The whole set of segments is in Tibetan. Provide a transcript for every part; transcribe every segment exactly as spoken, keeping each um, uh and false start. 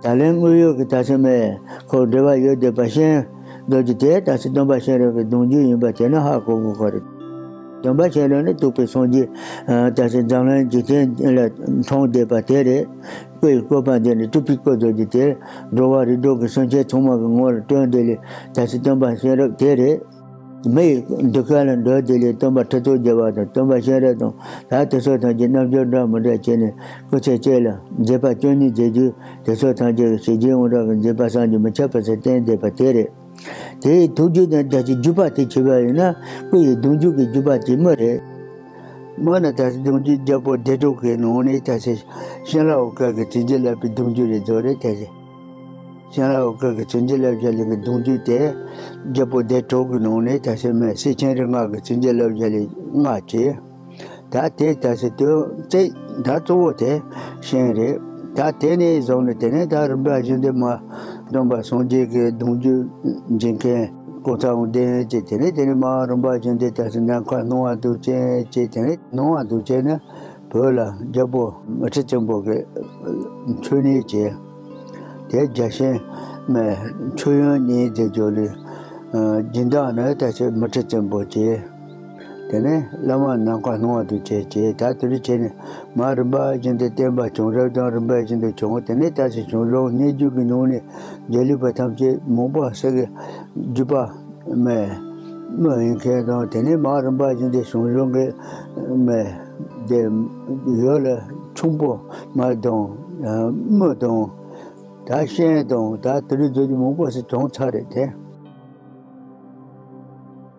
ད་ལན་དངོས་ཡོད་ཀྱི་ད་ཆ་མེད་ཁོ་འབྲེལ་བ་ཡོད་བསྡད་པ་ཤེས་འདོད་ཀྱི་དེ་ད་ཆ་སྟོན་པ་གཤེན་རབ་ཀྱི་གདུང་རྒྱུད་ཡིན་པ་དེ་ནི་ཧ་གོ་དགོས་ཁོ་རེད། སྟོན་པ་གཤེན་རབ་ནི་ཐུབ་པའི་སངས་རྒྱས་ད་ཆ་འཛམ་གླིང་འཇིག་རྟེན་ལ་མཐོང་བསྡད་པ་དེ་རེད། སྐུ་ཡི་བཀོད་པ་འདི་ནི་སྤྲུལ་པའི་སྐུ་མཛོད་ཀྱི་དེ་འགྲོ་བ་རིགས་དྲུག་གི་སེམས་ཅན་ཚང་མ་གི་ངོ་ལ་སྟོན་དེ་ལས་ད་ཆ་སྟོན་པ་གཤེན་རབ་དེ་རེད། མི་ཡི་འདུལ་ཁང་ལ་འགྲོ་དེ་ལས་སྟོན་པ་ཁྲི་སྲོང་རྒྱལ་བ་དང་སྟོན་པ་གཤེན་རབ་དང་ད་དེ་ཚོ་ཐམས་ཅད་རྣལ་འབྱོར་འདྲ་མི་འདྲ་བྱས་ནས་སྐུ་ཚེ་གཅིག་ལ་མཛད་པ་བཅུ་གཉིས་མཛད་རྒྱུ་དེ་ཚོ་ཐམས་ཅད་ཀྱི་ཞེ་བརྒྱད་དབང་དྲག་གི་མཛད་པ་བསམ་གྱིས་མི་ཁྱབ་པ་ཚོ་བསྟན་བསྡད་པ་དེ་རེད། དེའི་ཐུགས་རྒྱུད་དང་ད་ཅི་བརྒྱུད་པ་དེ་བྱས་པ་ཡིན་ན་སྐུ་ཡི་གདུང་རྒྱུད་ཀྱི་བརྒྱུད་པ་དེ་མི་རེད། མ་ན་ད་ཅི་གདུང་རྒྱུད་རྒྱལ་པོ་སྡེ་དྲུག་གི་ནང་ནས་ད་ཅི་ཤིང་ལ་འོ་ཀ་གི་བྱིན་གྱིས་བརླབས་པའི་གདུང་རྒྱུད་རེད་ཚོ་རེད་ད་ཅི། ཤིང་ལ་འོ་ཀ་གི་བྱིན་གྱིས་བརླབས་བྱ་ལས་ཀྱི་གདུང་རྒྱུད་དེ་རྒྱལ་པོ་སྡེ་དྲུག་གི་ནང་ནས་ད་ཅི་མེད་སེ་ཆེན་རིགས་ལྔ་གི་བྱིན་གྱིས་བརླབས་བྱ་ལས་ལྔ་བྱས། ད་དེ་ད་ཅི་དོན་ཚེ་ད་གཙོ་བོ་དེ་ཤིང་རེད། ད་དེ་ནས་བཟུང་ནས་དེ་ནས་ད་རིམ་པ་བཞིན་དུ་མ་སྟོན་པ་སངས་རྒྱས་ཀྱི་གདུང་རྒྱུད་འཛིན་མཁན་ཀོང་ཚ་དབང་ལྡན་བྱས་དེ་ནས་དེ་ནས་མ་རིམ་པ་བཞིན་དུ་ད་ཅི་ནམ་མཁའ་སྣང་བ་མཛོད་ཅན་བྱས་དེ་ནས་སྣང་བ་མཛོད་ཅན་ནི་བོད་ལ་རྒྱལ་པོ་མུ་ཁྲི་བཙན་པོ་གི་མཆོད་གནས་བྱས། དེ་རྒྱལ་ཞེན་མེད་མཆོད་ཡོན་གཉིས་དེ་འཇོག་ལས་སྦྱིན་བདག་ནི་ད་ཅི་མུ་ཁྲི་བཙན་པོ་བྱས། དེ་ནས་བླ་མ་ནམ་མཁའ་སྣང་བ་དུ་བྱས་བྱས་ད་དེ་རུ་བྱས་ནས་མ་རིམ་པ་བཞིན་དུ་བསྟན་པ་བྱུང་རབས་དང་རིམ་པ་བཞིན་དུ་བྱུང་དེ་ནས་ད་ཅི་ཞང་ཞུང་སྙན་བརྒྱུད་ཀྱི་ནང་ནས་མཇལ་ལུས་པ་ཐམས་ཅད་མང་པོ་ཟེར་གི་བརྒྱུད་པ་མེད་མི་ཡིན་མཁན་དང་དེ་ནས་མ་རིམ་པ་བཞིན་དུ་ཞང་ཞུང་གི་མེད་དེ་ཡོད་ལ་ཁྱུང་པོ་མ་དང་མི་དང་ད་ཤན་དང་ད་དེ་རུ་བརྗོད་རྒྱུ་མང་པོ་ཟེར་བྱུང་ཚར་རེད་དེ།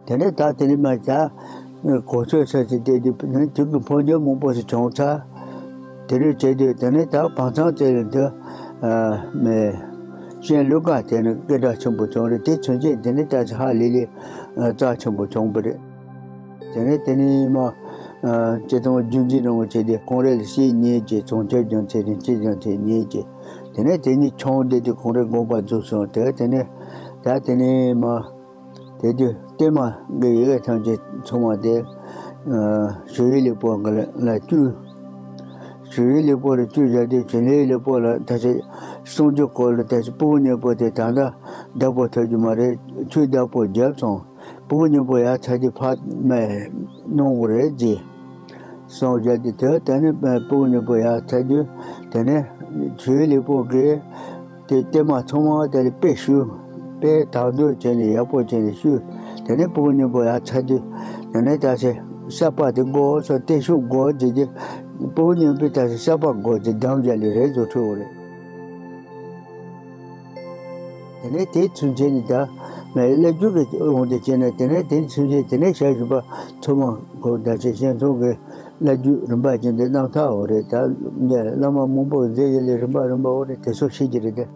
དེ་ནས་ད་དེ་ནས་མ་ད་གོ་ཆོད་ས་ཅིག་བལྟས་དུས་ནི་དུས་ཀྱི་འཕོ་འགྱུར་མང་པོ་ཞིག་བྱུང་ཚར། དེ་རུ་བྱས་དུས་དེ་ནས་ད་བང་ཚང་རྩེ་ལ་འདི་མེ་ཤན་ལུ་ག་དེ་ནི་སྐད་གྲགས་ཆེན་པོ་བྱུང་རེད་དེ་ཚུན་ཆད་དེ་ནས་ད་ཅི་ཧ་ལས་ལས་རྩ་ཆེན་པོ་བྱུང་པ་རེད། དེ་ནས་དེ་ནས་མ་སྤྱི་དང་རྒྱུད་འཛིན་རིང་བོ་བྱས་ཏེ་ཁོང་རེ་ལ་སྲས་གཉིས་ཀྱི་ཚོང་ཁྱེར་ཀྱང་ཚེ་རིང་སྐྱིད་ཀྱང་ཚེ་གཉིས་ཀྱི་དེ་ནས་དེ་གཉིས་ཆུང་བསྡད་དུས་ཁོང་རེ་དགོངས་པ་རྫོགས་སོང་དེ་དེ་ནས་ད་དེ་ནས་མ། དེ་དུས་བརྟན་མ་གི་ཡི་གེ་ཐམས་ཅད་ཚང་མ་དེ་ཞི་བའི་ལེགས་པོ་གི་ལ་བཅུག་ཞི་བའི་ལེགས་པོ་ལ་བཅུག་བཞག་དུས་ཞི་བའི་ལེགས་པོ་ལ་ད་ཆ་གསུང་རྒྱུ་སྐོར་ལ་ད་ཆ་སྤུ་གུ་གཉིས་པོ་དེ་ད་ལྟ་བདག་པོ་ཐོབ་རྒྱུ་མ་རེད། ཆོས་བདག་པོ་བརྒྱབ་སོང་། སྤུ་གུ་གཉིས་པོ་ཡར་ཚ་དུས་ཕར་མེ་གནང་དགོས་རེད་ཟེར། སོང་བཞག་དེ་དེ་དེ་ནས་སྤུ་གུ་གཉིས་པོ་ཡར་ཚ་དུས་དེ་ནས་ཆོས་ལེགས་པོ་གིས་དེ་བརྟན་མ་ཚང་མ་དེ་ལ་དཔེ་ཞུ། དཔེ་དག་འདོད་བྱས་ནས་ཡག་པོ་བྱས་ནས་ཞུ། དེ་ནས་སྤུ་གུ་གཉིས་པོ་ཡར་ཚ་དུས་དེ་ནས་ད་ཆ་སྲེག་པ་དེ་དགོས་སོ་བརྟན་བཞུགས་དགོས་ཟེར་གྱི་སྤུ་གུ་གཉིས་པོས་ད་ཆ་སྲེག་པ་དགོས་ཟེར་འདམ་བཞག་ལས་རེད་བཟོ་འཕྲོད་འོ་རེད། དེ་ནས་དེའི་ཚུན་ཆད་ནི་ད་མེ་བླ་རྒྱུད་ཀྱི་དབང་དུ་བྱས་ནས་དེ་ནས་དེའི་ཚུན་ཆད་དེ་ནས་ཞལ་བཞུགས་པ་ཚོ་མ་གོ་ད་ཆ་ཞལ་ཚོང་གི་བླ་རྒྱུད་རིམ་པ་བཞིན་དུ་རྣམ་ཐར་འོ་རེད། ད་ངས་བླ་མ་མང་པོ་མཛད་ཡོད་ལས་རིམ་པ་རིམ་པ་འོ་རེད་དེ་ཚོ་ཤེས་ཀྱི་རེད་དེ།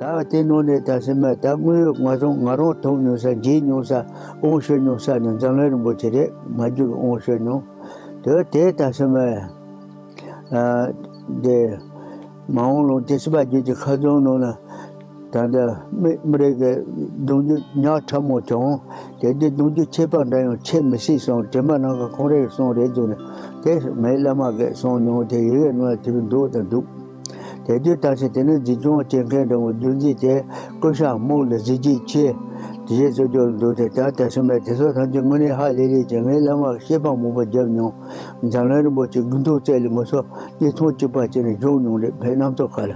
ད་དེ་ནང་ནས་ད་སེམས་མ་ད་དངོས་ཡོད་ང་ཚོ་ང་རང་མཐོང་མྱོང་ས་མཇལ་མྱོང་ས་དབང་ཞུ་མྱོང་ས་ནི་འཛམ་གླིང་རིན་པོ་ཆེ་རེད། མ་རྒྱུད་ཀྱི་དབང་ཞུ་མྱོང་དེ་དེ་ད་སེམས་མ། དེ་མ་འོངས་ལོ་དེ་སྲིད་པ་རྒྱུད་ཀྱི་ཁ་རྫོང་ནང་ན་ད་ལྟ་མི་མི་རིགས་ཀྱི་གདུང་རྒྱུད་ཉག་ཕྲ་མོ་བྱུང་། དེ་དུས་གདུང་རྒྱུད་ཆད་པ་འདྲ་ཡང་ཆད་མི་སྲིད་གསུངས། དྲན་པ་ནང་གི་ཁོང་རའི་གསུང་རེད་འདུག་ནས་དེ་མེད་བླ་མ་གིས་གསུངས་མྱོང་དེ་ཡི་གེ་ནང་ལ་དེ་རུ་འདུག་དང་འདུག་དེ་དུས་ད་ཆ་དེ་ནི་འཛིན་སྐྱོང་བྱེད་མཁན་འདྲ་བོ་རྒྱུད་འཛིན་དེ་སྐུ་ཤ་སྨུག་ལ་གཟི་བརྗིད་ཆེ། དེ་བཞིན་སོ་སྐྱོར་འདུག་སྟེ་ད་ལྟ་སེམས་པའི་དེ་ཚོ་ཐམས་ཅད་དངོས་གནས་ཧ་ལས་ལས་ཀྱི་ངའི་བླ་མ་བཤད་པ་མང་པོ་བརྒྱབ་མྱོང་། འཛམ་གླིང་རིན་པོ་ཆེ་དགུན་ཐོག་བཙལ་ལས་ངོ་སོ་གཉིས་ཚོང་གཅིག་པ་བྱས་ནས་འཇོག་མྱོང་རེད་བས་རྣམ་ཚོ་ཁ་ལ།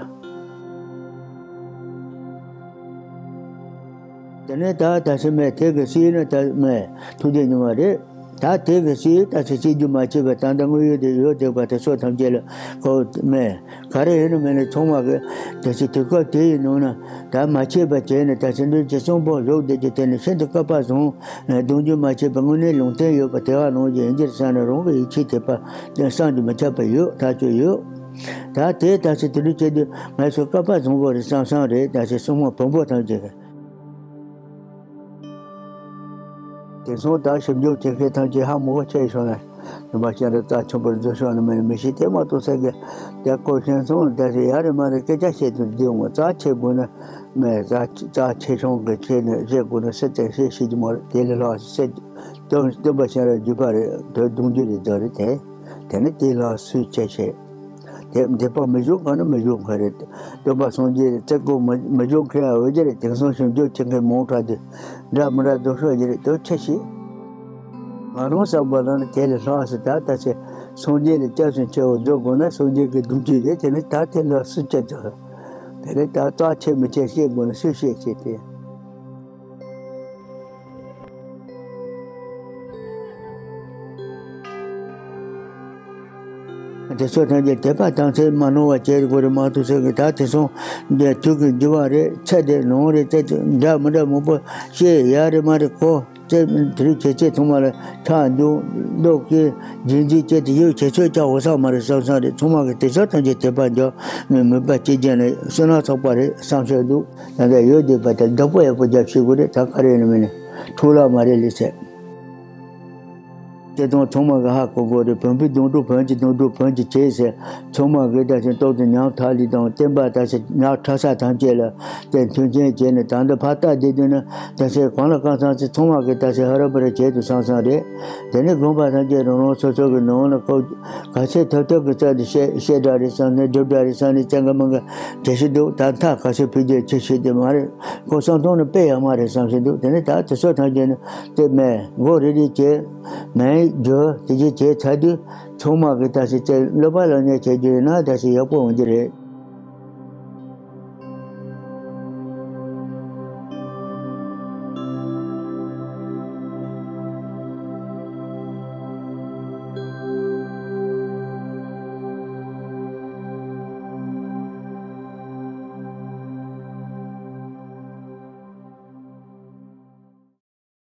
དེ་ནས་ད་ད་སེམས་པའི་དེ་གི་སྲིད་ནི་ད་མེད་ཐུགས་རྗེ་ཉུང་བ་རེད། ད་དེ་གི་སྲིད་ད་ཆ་སྲིད་རྒྱུ་མ་བྱས་པ་ད་ལྟ་དངོས་ཡོད་དེ་ཡོད་བསྡད་པ་དེ་ཚོ་ཐམས་ཅད་ལ་གོ་མེད། ག་རེ་ཡིན་ནི་མིན་ནི་ཚང་མ་གི་དེ་ཚེ་དུས་སྐབས་དེ་ཡི་ནང་ན་ད་མ་ཆད་པ་བྱས་ནས་ད་ཚེ་འདུལ་གྱི་གཙང་པོ་བཞུགས་བསྡད་རྒྱུ་དེ་ནི་ཤིན་ཏུ་སྐལ་པ་བཟང་གདུང་རྒྱུད་མ་ཆད་པའི་དངོས་གནས་ལུང་བསྟན་ཡོད་པ་དེ་བ་ལོང་རྒྱུ་ཡིན་གྱི་བསམ་ནས་རང་གི་ཡིད་ཆེས་དད་པ་བསམ་གྱིས་མི་ཁྱབ་པ་ཡོད་ཐག་ཆོད་ཡོད། ད་དེ་ད་ཚེ་དེ་འདྲ་བྱས་དུས་ང་ཚོ་སྐལ་པ་བཟང་པོ་རེད་བསམ་བསམ་རེད། ད་ཚེ་སྲུང་མ་བོན་པོ་ཐམས་ཅད་གི་དེང་སང་ད་ཞིབ་འཇུག་བྱེད་མཁན་ཐམས་ཅད་ཧ་མ་གོ་ཆེ་ཤོག་ན་ནུ་མ་ཤེས་རབ་རྩ་ཆེན་པོར་རྫོགས་ཤོག་ནི་མིན་མི་ཤེས་དེ་མ་གཏོགས་ས་གི་དེ་ཀོ་ཤེས་སོང་ད་ཞེ་ཡ་རེ་མ་རེ་སྐད་ཆ་བཤད་དུ་བསྡད་འོང་། རྩ་ཆེ་དགོས་ན་མེད་རྩ་རྩ་ཆེ་ཆུང་གི་ཆེ་ནས་བཤད་དགོས་ན་སེ་ཙེ་བཤད་ཤེས་ཀྱི་མ་རེད། དེ་ལས་ལྷག་སེ་སྟོན་སྟོན་པ་ཤེས་རབ་བརྒྱུད་པ་རེད། དོན་གདུང་རྒྱུད་རེད་ད་རེད་དེ། དེ་ནི་དེ་ལ་སུས་བྱས་ཤེས། དེ་འདོད་པ་མི་འཇོག་ག་ན་མི་འཇོག་ག་རེད། སྟོན་པ་སངས་རྒྱས་རྩེ་ཀོ་མི་མི་འཇོག་མཁན་ཡང་འོས་ཀྱི་རེད། དེང་སང་ཞིབ་འཇུག་བྱེད་མཁན་མང་དྲགས་དུས་འདྲ་མི་འདྲ་རྫོགས་ཤོག་ཀྱི་རེད། དེ་ཆེ་ཤེས། ང་རང་བསམ་པ་ལ་ནི་དེ་ལས་ལྷག་སུ་ད་ལྟ་ཚེ་སངས་རྒྱས་ལས་སྐྱབས་སུ་མཆིའོ་འཇོག་དགོས་ན་སངས་རྒྱས་ཀྱི་སྡོམ་རྒྱུ་རེད། དེ་ནི་ད་དེ་ལ་སུས་བྱས་ཚོད། དེ་ནི་ད་རྩ་ཆེ་མི་ཆེ་ཤེས་དགོས་ན་སུས་ཤེས་ཤེས་ཏེ། དེ་ཚོ་ཐམས་ཅད་དད་པ་དམ་ཚིག་མ་ནོར་བ་བྱེད་དགོས་རེད་མ་གཏོགས་ཟེར་གི། ད་དེང་སང་འདི་དུས་ཀྱི་འགྱུར་བ་རེད། ཚེ་འདི་ལོང་རེད། ཚེ་འདི་འདྲ་མི་འདྲ་མང་པོ་ཤེས་ཡ་རེད་མ་རེད་གོ། ཚེ་དེ་རིང་བྱེད་ཚེ་ཚང་མ་ལ་ཁྲག་འཇུ་མདོག་སྐྱེ་རྗེས་འཛིན་བྱེད་དེ་ཡོད་བྱེད་ཚོད་ཀྱང་འོ་ས་མ་རེད་བསམ་བསམ་རེད། ཚང་མ་གི་དེ་ཚོ་ཐམས་ཅད་དད་པ་འཇོག་མི་མོས་པ་སྐྱེ་རྒྱུ་ནི་བསོད་ནམས་བསགས་པ་རེད་བསམ་ཤེས་འདུག་ད་ལྟ་ཡོད་བསྡད་པ་དེ་བདག་པོ་ཡག་པོ་རྒྱབ་ཤེས་དགོས་རེད། ད་ག་རེ་ཡིན་ནམ་ནི་འཁྲུག་ལ་མ་རེད་ལས་ཚེ། བྱེད་སྟངས་ཚང་མ་གི་ཧ་གོ་དགོས་རེད། བོན་པོའི་སྡོང་ཕྲུག་བོན་གྱི་སྡོང་ཕྲུག་བོན་གྱི་བྱེད་ཟེར། ཚང་མ་གི་ད་ཕྱིན་ཏོག་ཙམ་ཉམ་ཐག་ལི་དང་བསྟན་པ་ད་ཕྱིན་ཉག་ཕྲ་ས་ཐམས་ཅད་ལ་དེ་མཐུན་རྐྱེན་བྱས་ནས་ད་འདི་ཕར་ལྟ་བསྡད་དུས་ན་ད་ཕྱིན་གང་ལ་གང་འཚམ་ཚེ་ཚང་མ་གི་ད་ཕྱིན་ཧ་ར་པ་ར་བྱེད་དུ་སང་སང་རེད། དེ་ནས་དགོན་པ་ཐམས་ཅད་རང་རང་སོ་སོ་གི་ནང་ལ་ཀོ་ག་ཚད་ཐོབ་ཐོབ་གི་རྩ་དུ་བཤད་བཤད་འདྲ་རེད་བསམ་ནས་སྒྲུབ་འདྲ་རེད་བསམ་ནས་ཅང་གི་མང་གི་བྲེལ་ཞིག་འདུག་ད་མཐའ་ག་ཚོད་ཕུལ་རྒྱུ་ཆེ་ཤོས་དེ་མ་རེད། ཁོ་བསམ་བཏང་ནས་དཔེ་ཡག་མ་རེད་བསམ་ཞིག་འདུག་དེ་ནས་ད་དེ་ཚོ་ཐམས་ཅད་ནི་དེ་མེད་མགོ་རིལ་རིལ་བྱས། མེད་རྒྱུ་དེ་ཅི་བྱས་ཚར་དུས་ཚང་མ་གི་ད་ཞིག་བཙལ་བློ་པ་ལ་ཉེ་བྱེད་རྒྱུ་ཡིན་ན་ད་ཞིག་ཡག་པོ་འོང་རྒྱུ་རེད།